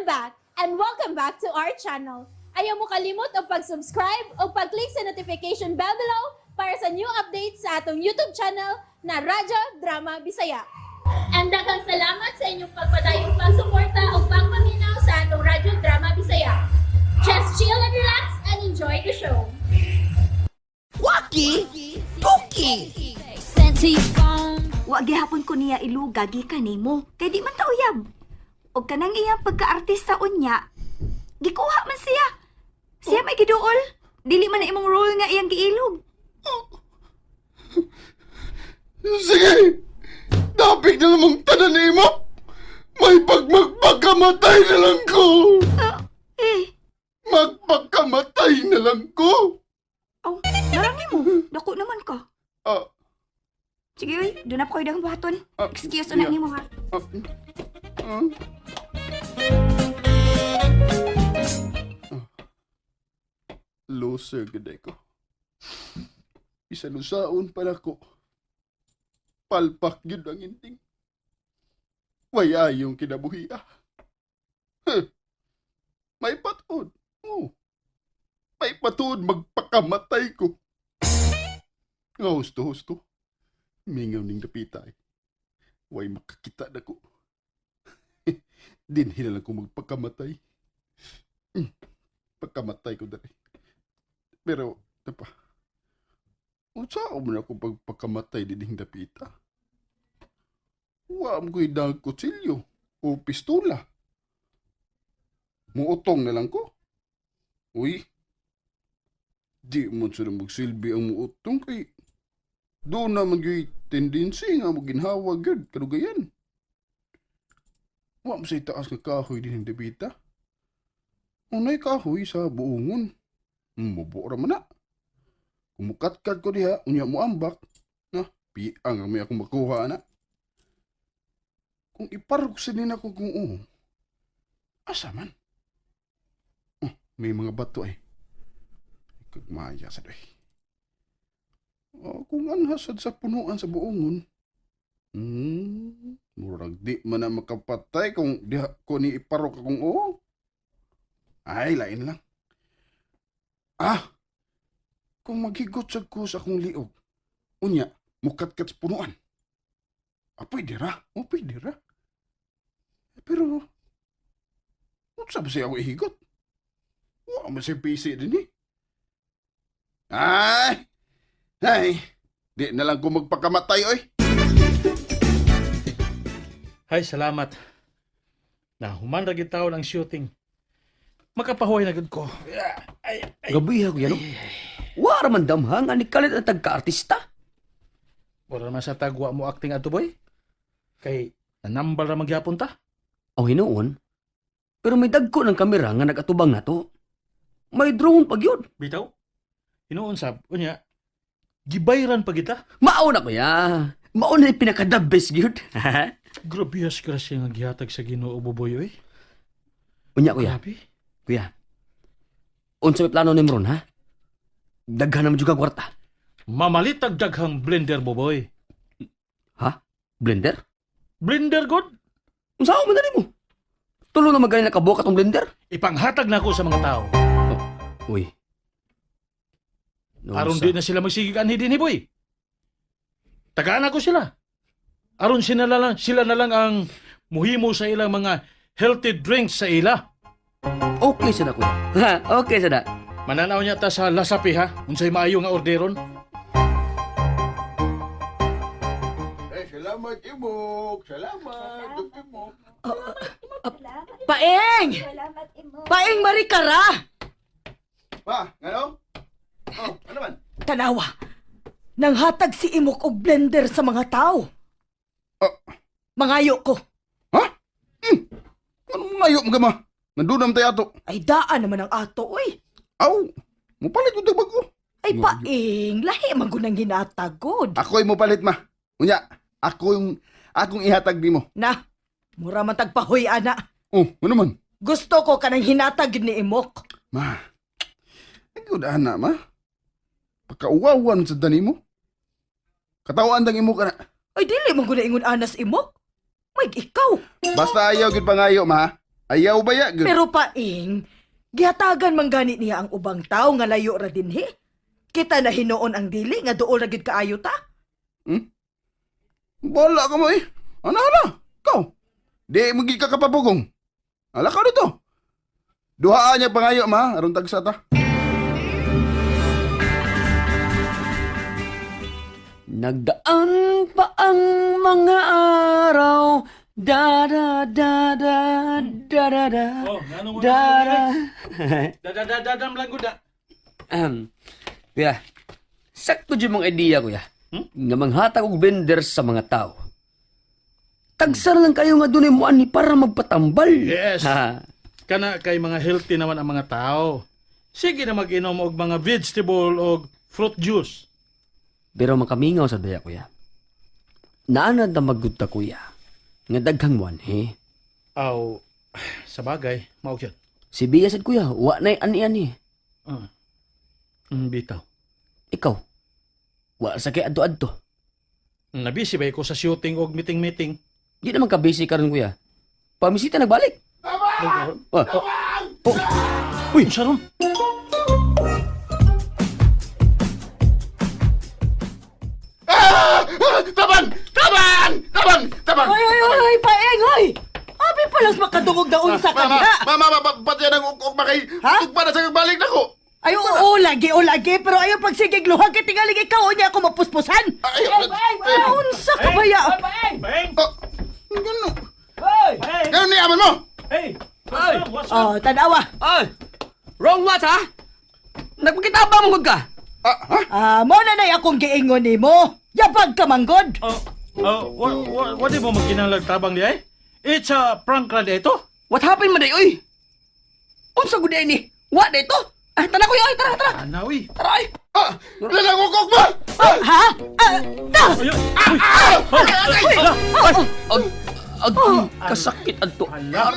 I'm back and welcome back to our channel. Ayaw mo kalimot og pag-subscribe o pag-click sa notification bell below para sa new updates sa atong YouTube channel na Radyo Drama Bisaya. And daghang salamat sa inyong pagpadayong pagsuporta o pagpaminaw sa atong Radyo Drama Bisaya. Just chill and relax and enjoy the show. Waki! Tuki! Sent to your phone. Wa gihapon ko niya iluga gikan nimo kay di man ta uyab. Og kanang iyang pagkaartista unya, gikuha man siya. Siya may giduol. Dili man na imong role nga iyang giilog. Sige! Dapik na lamang tanan nimo! May pagmagpakamatay na lang ko! Ah, eh, Magpakamatay na lang ko! aw, narangi mo. Dako naman ka. Ah, Sige, uy, doon na po kayo daghang buhaton. Ah, Excuse na yeah. nimo ha. ah, ah. Ah. Loser gid ko. Isalusaon pala ko. Palpak gyud ang inting. Way ayong kinabuhi ah. Huh. May patuod. Oh. May patuod magpakamatay ko. Nga husto-husto. Mingaw ning dapita eh. Way makakita na ko. Dinhi na lang ko magpakamatay. Pagkamatay ko dali. Pero, napa, unsa man ako pagpakamatay dinhing dapita? Wa mo ko'y dag kutsilyo o pistola. Muutong na lang ko. Uy, di mo sila magsilbi ang muutong kay doon naman yung tendency nga mo ginhawa gyud kadugayan. Wa mo sa itaas nga kahoy din ang debita. Unay kahoy sa buongon. Mubo ra man na. Kumukatkat ko diha, unya mo ambak. Na, piang ang may akong makuha na. Kung iparok sa din ako kung oo, asa man? Oh, may mga bato ay. Kagmaya sa doy. Oh, kung anhasad sa punuan sa buongon, murag di man na makapatay kung diha ko ni iparok akong oo. Ay, lain lang. Ah, kung maghigot sa ko sa akong liog, unya, mukatkat sa punuan. Ah, pwede ra. O, pwede ra. Pero, unsa ba siya ako ihigot? Wa man siya busy din eh. Ay! Ay! Di na lang ko magpakamatay, oy. Hay, salamat. Nahuman ra gid taon ang shooting. Makapahuway na gud ko. Ay, ay. Gabi ha, kuya, no? Wa ra man damhang ani kalit ang tagka-artista. Wala naman sa tagwa mo acting ato boy. Kay nanambal ra magyapon ta. Ang hinuon, pero may dagko ng kamera nga nagatubang nato. May drone pag yun. Bitaw. Hinuon sab unya. Gibayran pa kita. Mao na, kuya. Mao na yung pinaka-the best gyud. Grabe as grasya nga gihatag sa Ginoo Buboy oy. Unya, kuya. Grabe. Kuya. Unsa may plano nimo ron, ha? Daghan naman juga kwarta. Mamalitag daghang blender Buboy. Ha? Blender? Blender god. Unsa man na nimo? Tulo na magaling nakabuok atong blender. Ipanghatag nako sa mga tao. Uy. No, Aron di na sila magsigig anhi dinhi boy. Tagaan ako sila. Aron sila na lang ang muhimo sa ilang mga healthy drinks sa ila. Okay sa na, kuya. Ha, okay sa na. Mananaw niya ta sa Lasapi ha. Unsay maayo nga orderon. Eh, salamat, Imok. Salamat, Dok Imok. Paeng! Paeng Marikara! Pa, ano? Oh, ano man? Tanawa! Nanghatag si Imok og blender sa mga tao. Ah. Mangayo ko. Ha? Ano mo ngayo mga ma? Nandun naman tayo ato. Ay daan naman ang ato, oy. Aw, mupalit yung bago. Ay paeng, lahi man gud ang hinatagod. Ako'y mupalit ma. Unya, ako yung akong ihatag nimo. Na, mura man tagpahoy ana. Oh, ano man? Gusto ko kanang hinatag ni Imok. Ma, nagudaan na ma. Pagkauwawan sa dani mo. Katawaan dang imo ka na. Ay dili man gud na ingon anas Imok. May ikaw. Basta ayaw gid pangayo ma. Ayaw ba ya? Gud? Pero Paing, gihatagan man gani niya ang ubang tao nga layo ra dinhi. Kita na hinuon ang dili nga duol ra gyud kaayo ta. Wala ka mo eh. Ano na? Ikaw. Di mo gid ka kapabugong. Ala ka dito. Duhaan niya pangayo ma, aron tagsa ta. Nagdaan pa ang mga araw. Da da da da da da da. Oh, nanong Da da. Dadadadadam lang gud. Ahem. Kuya, sakto dyan mga idea, kuya. Hmm? Nga manghatag og blender sa mga tao. Tagsar lang kayo nga dunay mo ani para magpatambal. Yes. Ha. Kana kay mga healthy naman ang mga tao. Sige na mag-inom og mga vegetable og fruit juice. Pero makamingaw sa daya, kuya. Naanad na magud ta, kuya. Nga daghang mo anhi. Aw, sa bagay, mao gyud. Si Bia sad, kuya, wa na'y ani-ani. Bitaw. Ikaw, wa sa kay adto-adto. Nabisi ba ko sa shooting og meeting-meeting? Di naman ka busy karon kuya. Pamisita nagbalik. Oh. Oh. Uy, unsa ron? Ah! Ah! Tabang! Tabang! Tabang! Tabang! Oy oy oy, oy Paing oy. Abi palas makadungog na unsa ka Mama, diha. mama, mama, pati ang ukok makay. Ha? Tugpa na sa balik nako. Ay oo, lagi o lagi pero ayaw pagsigig luhag kay tingaling ikaw unya ako mapuspusan. Ay, ay, Ay, unsa ka ba ya? Bang! Oh, gano? Hey! Hey! Gano ni aman mo? Hey! Ay! What's up? Oh, tanawa. Ay! Wrong watch ha? Nagpakita ba mo ka? Ah, ha? Ah, mo na nay akong giingon nimo. Yabag ka manggod. Oh, oh, what di mo magkinahanglag tabang di ay? It's a prank ra di ito. What happened man day oy? Unsa gud ni? Wa day to? Ah, tara kuya, oy, tara, tara. Anawi. Tara ay. Ah, lalang ukok mo! Ah! Ha? Ah, ta! Ayun. Uy! Oh, hala! Ay, ag ag kasakit adto. Hala!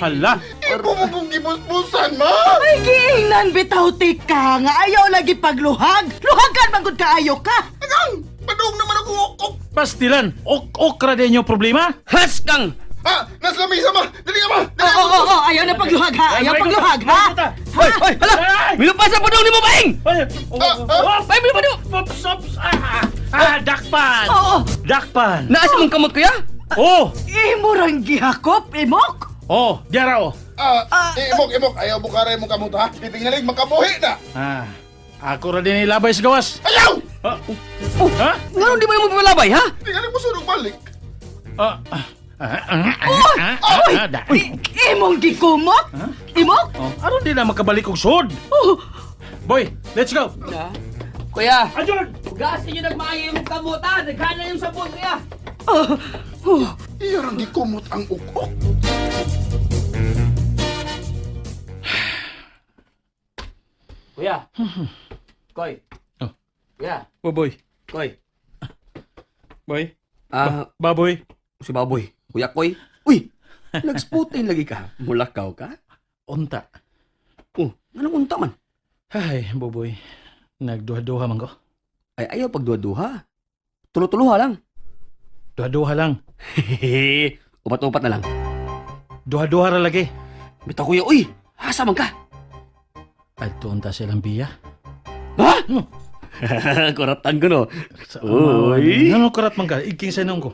Hala! Ibo mo kong gibusbusan, ma! Ay, giingnan bitaw tika nga ayaw lagi pagluhag. Luhagan manggod kaayo ka. Agang! Padung naman ako ukok! Pastilan, ok-ok ra di inyo problema? Haskang! Ah, nasa lamisa ma! Dali ka ma! Dali! Oo, oo, oo, ayaw na pagluhag ha. Ayaw pagluhag ha. Hoy, hoy, hala! Milupas sa pudong nimo baing! Ay! Oh, Ah, oh, ah. oh, Ay, milupas do. Ops, ops! Ah, ah, dakpan! Oo. Dakpan! Naa sa mong kamot kuya? Oh! Imo rang gihakop, imok. Oh, diara oh. Ah, imok, imok. Ayaw bukara imong kamot, ha? Titingalig, makabuhi na! Ah, ako ra din ilabay sa gawas. Ayaw! Ah, Oh, ha? Nganong di mo mo palabay ha? Tingalig mo sunog balik. Ah, ah, ah, ah, ah, ah, ah, da. Imong gikumot? Imok? Oh, aron di na makabalik og sud. Oh, Boy, let's go. Kuya, Ajon! Hugasin niyo nagmaayo yung kamot ha. Nagkana yung sabon kuya. oh, oh. Iya rang gikumot ang ukok. Kuya. Koy. Oh. Kuya. Boy. Koy. Boy. Ah, Baboy. si Baboy. Kuya Koy. Uy, nagsputin lagi ka. Mulakaw ka? Unta. Oh, anong unta man? Ay, Boboy. Nagduha-duha man ko. Ay, ayaw pagduha-duha. Tulo-tuloha lang. Duha-duha lang. Hehehe. Upat-upat na lang. Duha-duha ra lagi. Bitaw kuya, uy! Asa man ka? Adto unta silang biya. Ha? Kuratan ko no. Uy. Anong kurat man ka? Iking sa ko.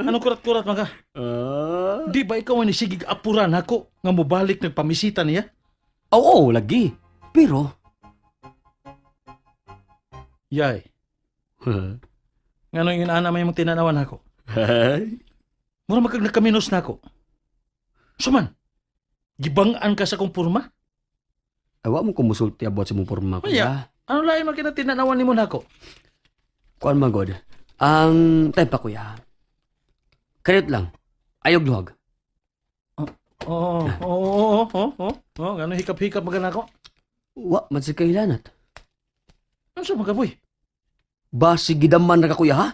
Anong kurat-kurat man ka? Ah. Di ba ikaw ang nisigig apuran ako nga mobalik nagpamisita niya? Oo, lagi. Pero, Yay. Ngano yung inaana may mong tinanawan ako? Mura magkag nagkaminos na ako. Suman, gibang-an ka sa kong purma? Awa mo kumusulti about sa mong porma, kuya. Ano lain man kinatinanawan nimo nako? Kuan man god. Ang time pa kuya. Karit lang. Ayog luhag. Oo, oo, oo, oo, oo, oo, gano'n hikap-hikap magan ako. Wa man sa kailanat. Ano sa mga boy? Basi gidaman ra ka kuya ha?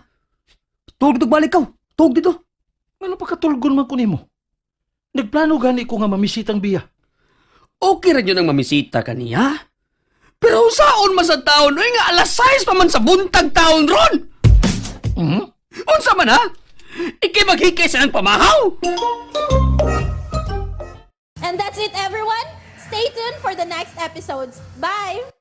Tug dito balik ka. Tug dito. Ano pagkatulgon man ko nimo? Nagplano gani ko nga mamisitang biya. Okay ra yun ang mamisita kaniya. Pero saon man sa taon, oy nga alas 6 pa man sa buntag taon ron. Mhm. Unsa man ha? Ikay maghikay sa nang pamahaw. for the next episodes. Bye!